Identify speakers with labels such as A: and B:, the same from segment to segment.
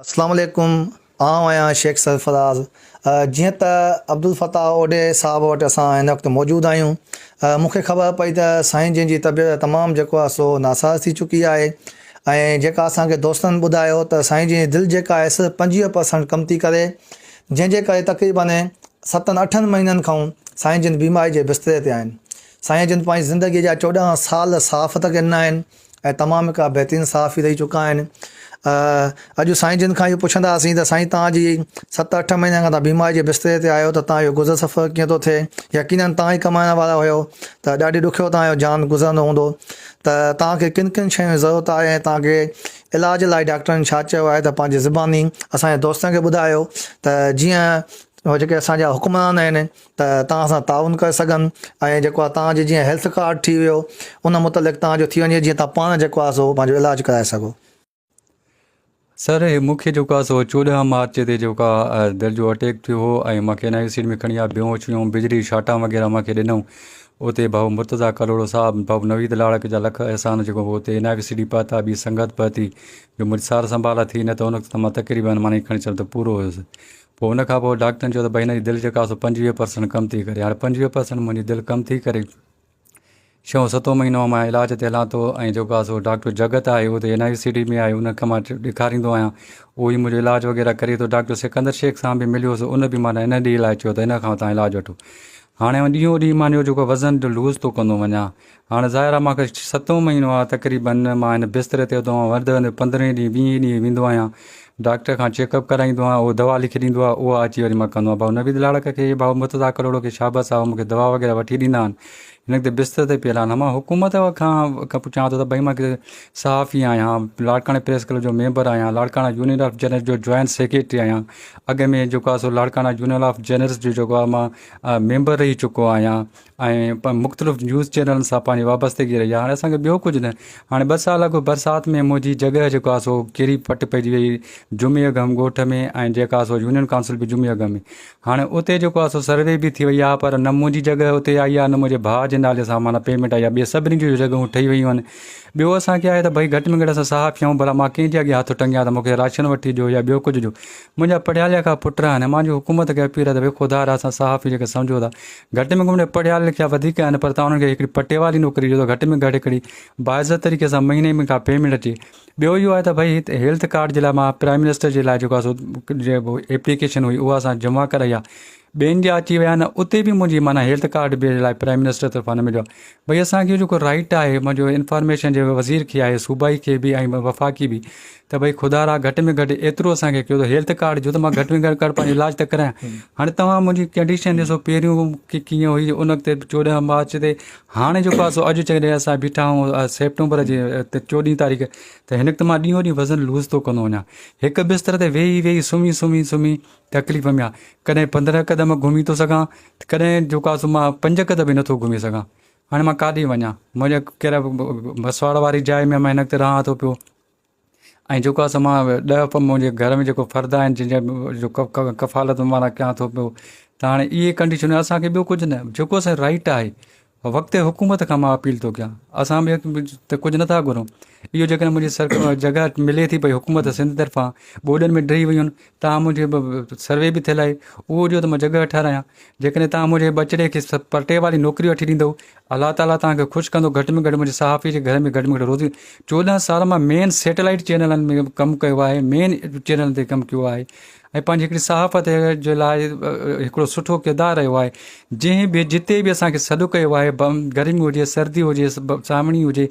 A: اسلام عليڪم آئون آهيان شيخ سرفراز جيئن ته عبدالفتاح اوڍي صاحب وٽ اسان هن وقت موجود آهيون مون کي خبر پئي ته سائين جن جي طبيعت تمام جيڪو آهي سو ناساز ٿي چڪي آهي ۽ جيڪا اسان کي دوستن ٻڌايو ته سائين جن جي دل جيڪا آهي صرف 25 پرسنٽ ڪم ٿي ڪري جنهن جي ڪري تقريبن ستن اٺن مهينن کان سائين جن بيماري جي بستري تي آهن سائين جن پنهنجي زندگي جا 14 سال صحافت کي ڏنا آهن ۽ تمام هڪ بهترين صحافي رهي چڪا آهن اڄ سائين جن کان اهو پڇنداسين ته سائين توهان جي ست اٺ مهينن کان توهان بيماري جي بستري تي آهيو ته توهان جو گذر سفر ڪيئن ٿو ٿئي يقينن توهان ئي ڪمائڻ وارا هيو ته ڏاڍي ڏکيو توهان جو جان گذرندو هوندو ته توهان کي ڪن ڪن شين جي ضرورت آهي ۽ توهان کي علاج لاء ڊاڪٽرن ڇا چيو آهي ته پنهنجي زباني اسان جي دوستن کي ٻڌايو ته جيئن جيڪي اسان جا حڪمران آهن ته توهان سان تعاون ڪري سگهن ۽ جيڪو آهي توهان جي جيئن هيلٿ ڪارڊ ٺھي ويو ان متعلق توهان جو ٿي وڃي جيئن توهان پاڻ جيڪو آهي سو پنهنجو علاج ڪرائي سگهو.
B: سر هي مون کي جيڪو آهي سو 14 مارچ تي جيڪو آهي دل جو اٽيڪ ٿيو هو ۽ مان کي اين آء سي ۾ کڻي آيا بيهوش ٿي ويم بجلي جي شاٽان وغيره مان کي ڏنائون اتي ڀائو مرتضيٰ ڪلهوڙو صاحب ڀائو نويد لاڙڪ جا لک احسان جيڪو هو اتي اين آء سي ڊي پهتا ٻي سنگت پهتي جو منهنجي سار سنڀال ٿي نه ته ان وقت ته مان تقريبن معني کڻي چل ته پورو هيس پوء ان کان پوء ڊاڪٽرن چيو ته ڀئي هن جي دل جيڪا سو 25 پرسنٽ ڪم ٿي ڪري هاڻي 25 پرسنٽ منهنجي دل ڪم ٿي ڪري ڇهون ستون مهينو مان علاج تي هلان ٿو ۽ جيڪو آهي سو ڊاڪٽر جگت آهي اهو ته اين آء سي ڊي ۾ آهي ان کي مان ڏيکاريندو آهيان اهو ئي منهنجو علاج وغيره ڪري ٿو ڊاڪٽر سڪندر شيخ سان به مليو هوس ان به معنيٰ ان ڏينهن لاء چيو ته ان کان تان علاج وٺو هاڻي ڏينهون ڏينهن مان جيڪو وزن لوز ٿو ڪندو وڃان هاڻي ظاهر آهي مانکي ستون مهينو آهي تقريبن مان هن بستري تي هوندو آهيان وڌ وڌ پندرهين ڏينهن ويهين ڏينهن ويندو آهيان ڊاڪٽر کان چيڪ اپ ڪرائيندو آهيان اهو دوا لکي ڏيندو آهي اها اچي وري مان ڪندو آهيان ڀائو نويد لاڙڪ کي ڀائو مرتضيٰ ڪلهوڙو کي شابس آهي مونکي دوا وغيره وٺي ڏيندا آهن هن وقت بستر تي پيل آهن مان حڪومت کان پڇان ٿو ته ڀائي مان صحافي آهيان لاڙڪاڻي پريس ڪلب جو ميمبر آهيان لاڙڪاڻا يونين آف جرنلسٽ جو جوائنٽ سيڪريٽري آهيان اڳ ۾ جيڪو آهي سو لاڙڪاڻا يونين آف جرنلسٽ جو جيڪو آهي مان ميمبر رهي چڪو آهيان ۽ مختلف نيوز چينلن سان پنهنجي وابستگي رهي آهي هاڻي اسان کي ٻيو ڪجهه نه هاڻي ٻه سال اڳ برسات ۾ منهنجي جڳهه جيڪو آهي سو ڪري پٽ پئجي وئي جمعي اگهم ڳوٺ ۾ ۽ جيڪا سو يونين ڪائونسل به جمعي اگهم ۾ هاڻي اتي جيڪو آهي سو سروي به ٿي وئي آهي پر نه منهنجي جڳهه اتي آئي آهي نه منهنجي ڀاء جي نالي سان معنيٰ پيمينٽ آئي آهي ٻي سڀني جون جڳهون ٺهي ويون آهن ٻيو اسان کي آهي ته ڀئي گهٽ ۾ گهٽ اسان صحافي آهيون ڀلا مان ڪنهن جي اڳيان هٿ ٽنگيان ته مون کي راشن وٺي ڏيو يا ٻيو ڪجهه ڏيو منهنجا پڙهيا لکيا پٽ آهن مان جو حڪومت کي اپيل آهي ته ڀئي خدا را اسان صحافي جيڪي سمجهو ٿا گهٽ ۾ گهٽ پڙهيا لکيا وڌيڪ آهن پر توهان انهن کي هڪڙي پٽيوالي نوڪري ڏيو ته گهٽ ۾ گهٽ هڪڙي باعزت طريقي سان مهيني ۾ ڪا پيمينٽ اچي ٻيو اهو آهي ته ڀئي هت هيلٿ ڪارڊ جي لاء مان پرائم منسٽر جي لاء جيڪو آهي سو ايپليڪيشن هئي اها اسان جمع ڪرائي آهي ٻين جا اچي ويا آهن اتي به منهنجي معنيٰ هيلٿ ڪارڊ به لاء پرائم منسٽر طرفان نه مليو آهي ڀئي اسانکي جيڪو رائٽ آهي منهنجو انفارميشن جي وزير کي آهي صوبائي کي به ۽ وفاقي به ته ڀئي خدا را گهٽ ۾ گهٽ ايترو اسان کي ڪيو ته هيلٿ ڪارڊ جو ته مان گهٽ ۾ گهٽ ڪر پنهنجو علاج ته ڪرايان هاڻي توهان منهنجي ڪنڊيشن ڏسو پهريون ڪي ڪيئن هئي ان وقت 14 مارچ تي هاڻي جيڪو آهي سو اڄ جڏهن اسان بيٺا آهيون سيپٽمبر جي 14 تاريخ ته هن وقت مان ڏينهون ڏينهن وزن لوز ٿو ڪندو وڃان هڪ بستر تي ويهي ويهي سمهي سمهي سمهي تڪليف ۾ آهيان ڪڏهن 15 قدم گهمي ٿو سگهان ڪڏهن جيڪو آهي سو مان پنج قدم به نٿو گهمي سگهان هاڻي مان ڪاڏي وڃان منهنجي ڪهڙا مسواڙ واري جاء ۾ مان هن وقت رهان ٿو پيو ۽ جيڪو آهي سو مان ڏهه منهنجي گهر ۾ جيڪو فرد آهن جن جو ڪفالت معنيٰ ڪيان ٿو پيو ته هاڻي اهي ڪنڊيشنون اسان کي ٻيو ڪجهه نه جيڪو اسان جو رائٽ آهي وقت حڪومت کان مان اپيل ٿو ڪيان اسان به ته ڪجهه نٿا گهرون اهو جيڪڏهن منهنجي سر جڳهه ملي ٿي پئي حڪومت سنڌ طرفان ٻوڏن ۾ ڊهي ويون آهن تان منهنجي سروي به ٿيل آهي اهو ڏيو ته مان جڳهه ٺهرايان جيڪڏهن تان منهنجي ٻچڙي کي پٽي واري نوڪري وٺي ڏيندو الله تعاليٰ توهان کي خوش ڪندو گهٽ ۾ گهٽ منهنجي صحافي جي گهر ۾ گهٽ ۾ گهٽ روزي 14 سال مان مين سيٽلائيٽ چينلن ۾ ڪم ڪيو آهي مين چينلن تي ڪم ڪيو آهي ۽ پنهنجي هڪڙي صحافت جي لاء هڪڙو سٺو ڪردار رهيو آهي جنهن به جتي به اسان کي سڏ ڪيو آهي گرمي هجي سردي هجي سانوڻي هجي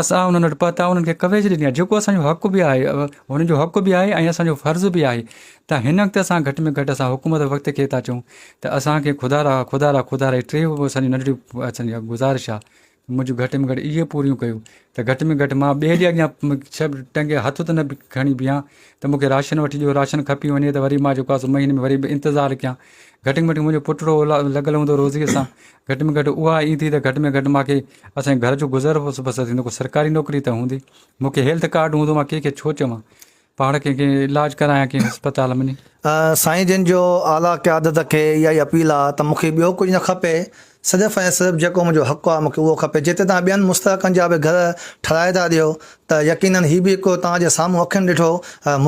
B: اسان انهن وٽ پهتا انهن کي ڪوريج ڏني آهي جيڪو اسان جو حق به آهي انهن جو حق به آهي ۽ اسان جو فرض به آهي ته هن وقت اسان گهٽ ۾ گهٽ اسان حڪومت وقت کي ٿا چئون ته اسان کي خدا را خدا را خدا را ٽي اسان جي ننڍڙي اسان جي گذارش آ منهنجون گهٽ ۾ گهٽ اهي پوريون ڪيو ته گهٽ ۾ گهٽ مان ٻئي جي اڳيان ڇهه ٽنگي هٿ ته نه کڻي بيهان ته مون کي راشن وٺي ڏيو راشن کپي وڃي ته وري مان جيڪو آهي سو مهيني ۾ وري به انتظار ڪيان گهٽ ۾ گهٽ منهنجو پٽڙو لڳل هوندو روزيء سان گهٽ ۾ گهٽ اها ايندي ته گهٽ ۾ گهٽ مان کي اسان جي گهر جو گذر بسر ٿيندو ڪو سرڪاري نوڪري ته هوندي مون کي هيلٿ ڪارڊ هوندو مان ڪنهن کي ڇو چوان. پاڻ ڪنهن کي علاج ڪرايان ڪنهن اسپتال ۾
A: سائين جن جو اعليٰ قيادت کي اها ئي اپيل آ ته مون کي ٻيو ڪجهه نه کپي صرف ۽ صرف جيڪو منهنجو حق آ مون کي اهو کپي جتي توهان ٻين مستحقن جا به گهر ٺھرائي ٿا ڏيو ته يقينن هي به هڪ توهان جي سامهون اکين ڏٺو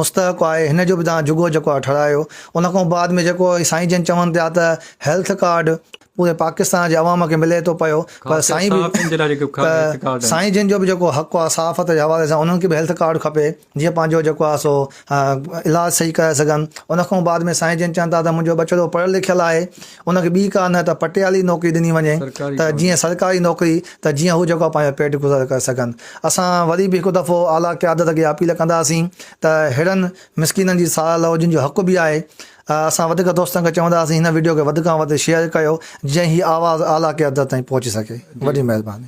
A: مستحق آهي هن جو به توهان جهڳو جيڪو آ ٺھرايو ان کان بعد ۾ جيڪو سائين جن چون پيا ته هيلٿ ڪارڊ پوري پاڪستان جي عوام کي ملي ٿو پيو پر سائين به ته سائين جن جو به جيڪو حق آ صحافت جي حوالي سان انهن کي به هيلٿ ڪارڊ کپي جيئن پنهنجو جيڪو آ سو علاج صحيح ڪرائي سگهن. ان کان بعد ۾ سائين جن چون ٿا ته منهنجو ٻچڙو پڙهيل لکيل آهي ان کي ٻي ڪا نه ته پٽيالي نوڪري ڏني وڃي ته جيئن سرڪاري نوڪري ته جيئن هو جيڪو آ پنهنجو پيٽ گذر ڪري سگهن. اسان وري به هڪ دفعو اعليٰ قيادت کي اپيل ڪنداسين ته ههڙن مسڪينن جي سار لهو جن جو حق به آهي. اسان وڌيڪ دوستن کي چونداسين هن وڊيو کي وڌ کان وڌ شيئر ڪيو جيئن هي آواز اعليٰ قيادت تائين پهچي سگهي. وڏي مهرباني.